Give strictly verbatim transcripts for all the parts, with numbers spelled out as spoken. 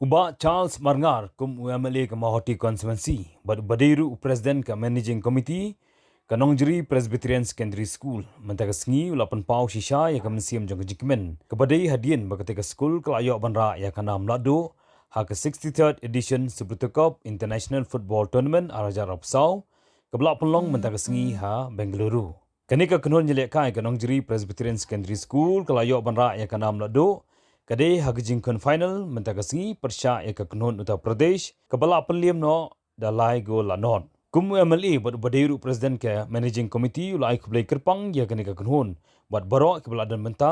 U Bah Charles Marngar kum u M L A ka Mawhati Constituency bad uba dei ruh u President ka Managing Committee ka Nongjri Presbyterian Secondary School, mynta ka sngi u la pynpaw shisha ïa ka mynsiem jong ka jingkmen kaba dei hadien ba katei ka skul ka la ïoh ban rah ïa ka nam lahduh ha ka sixty-third edition Subrata Cup International Football Tournament ar hajar arphew saw, kaba la pynlong mynta ka sngi ha Bengaluru. Kane ka kynhun ïalehkai ka Nongjri Presbyterian Secondary School ka la ïoh ban rah ïa ka nam lahduh, ka dei ha ka jingkhun final mynta ka sngi pyrshah ïa ka kynhun Uttar Pradesh, kaba la pynliem noh da lai gol la nod. Kum u M L A bad uba dei ruh President ka Managing Committee, u la ai khublei kyrpang ïa kane ka kynhun bad baroh kiba la don mynta,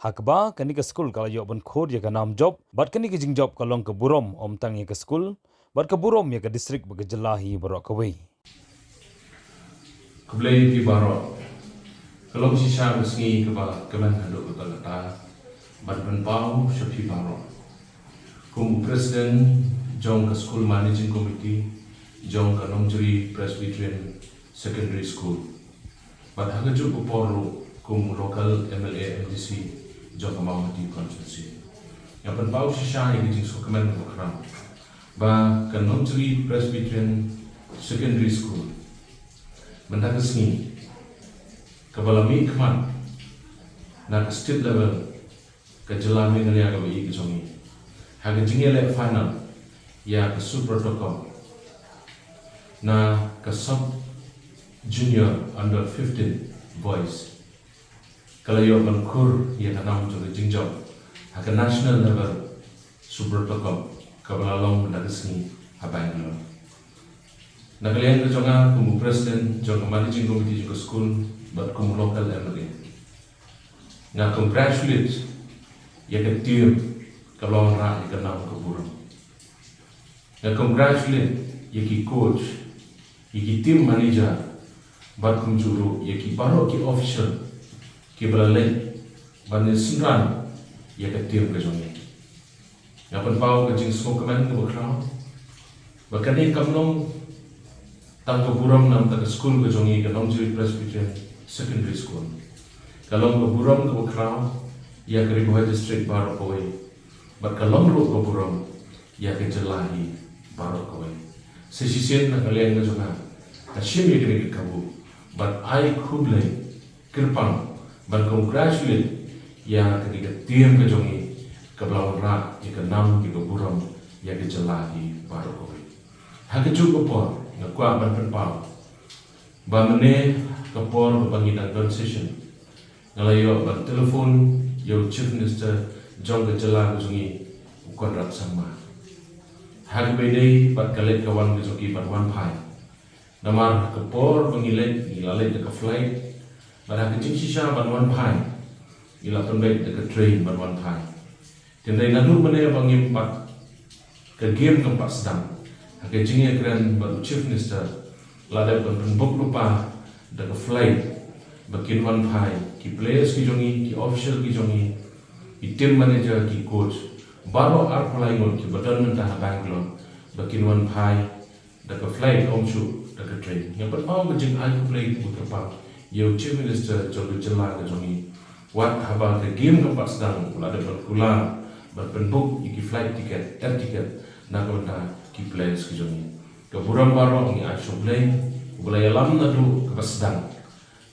ha kaba kane ka skul ka la ïoh ban khur ïa ka nam jop bad kane ka jingjop ka long ka burom ym tang ïa ka skul bad ka burom ïa ka district bad ka jylla hi baroh kawei. Khublei phi baroh. Ka long shisha ka sngi kaba kmen haduh katta katta ban pynpaw sha phi baroh. Kum u President jong ka School Managing Committee jong ka Nongjri Presbyterian Secondary School, bad ha kajuh ka por ruh kum u local M L A M D C jong ka Mawhati Constituency, nga pynpaw shisha ïa ka jingsngewkmen kaba khraw ba ka Nongjri Presbyterian Secondary School mynta ka sngi, kaba la mihkhmat na ka state level ka jylla Meghalaya kaba ïeit ka jong ngi, ha ka jingïaleh final ïa ka Subrata Cup na ka Sub Junior Under fifteen Boys, ka la ïoh ban khur ïa ka nam jong ka jingjop ha ka national level Subrata Cup, kaba la long mynta ka sngi ha Bangalore. Na ka liang ka jong nga kum u President jong ka Managing Committee jong ka school bad kum u local M L A, nga congratulate ïa ka team kaba la wanrah ïa ka nam ka burom. Nga congratulate ïa ki coach, ïa ki team manager, bad kumjuh ruh ïa ki baroh ki official kiba la leit ban ïasynran ïa ka team ka jong ngi. Nga pynpaw ka jingsngewkmen kaba khraw ba kane kam long tang ka burom na ka bynta ka skul ka jong ngi, ka Nongjri Presbyterian Secondary School. Ka long ka burom kaba khraw ïa ka Ri Bhoi District baroh kawei, bad ka long ruh ka burom ïa ka jylla hi baroh kawei. Sa shisien na ka liang ka jong nga, nga shim ïa kane ka kabu bad ai khublei kyrpang ban congratulate ïa kane ka team ka jong ngi kaba la wanrah ïa ka nam, ïa ka burom ïa ka jylla hi baroh kawei. Ha kajuh ka por nga kwah ban pynpaw ba mynne ka por kaba ngi dang don session, nga la ïoh ban telephone ïa u Chief Minister jong ka jylla ka jong ngi, u Conrad Sangma. Ha kaba ïadei bad ka leit ka wan ka jong ki ban wan phai, namar ha ka por ba ngi leit, ngi la leit da ka flight, bad ha ka jingshisha ban wan phai, ngi la pynbeit da ka train ban wan phai. Hynrei naduh mynne ba ngim pat, ka game kam pat sdang, ha ka jingïakren bad u Chief Minister, la dep ban pynbook lypa da ka flight ba kin wan phai ki players ki jong ngi, ki official ki jong ngi, ki team manager, ki coach, baroh arphew lai ngut kiba don mynta ha Bangalore ba kin wan phai da ka flight, ym shuh da ka train. Nga pynpaw ka jingai khublei kaba kyrpang ïa u Chief Minister jong ka jylla ka jong ngi, wat haba ka game kam pat sdang u la dep ban kular ban pynbook ïa ki flight ticket, air ticket na ka bynta ki players ki jong ngi. Ka burom baroh ngi ai sha U Blei uba la ïalam naduh kaba sdang,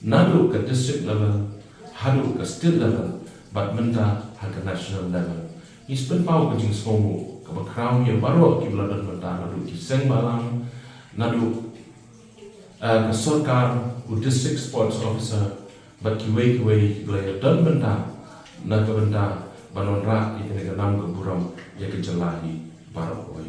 naduh ka district level haduh ka state level, bad mynta ha ka national level. Ngi sa pynpaw ka jingsngewbha kaba khraw ïa baroh kiba la don mynta, naduh ki seng bhalang, naduh, eh, ka sorkar, u district sports officer, bad kiwei kiwei kiba la ïadon mynta na ka bynta ban wanrah ïa kane ka nam ka burom ïa ka jylla hi baroh kawei.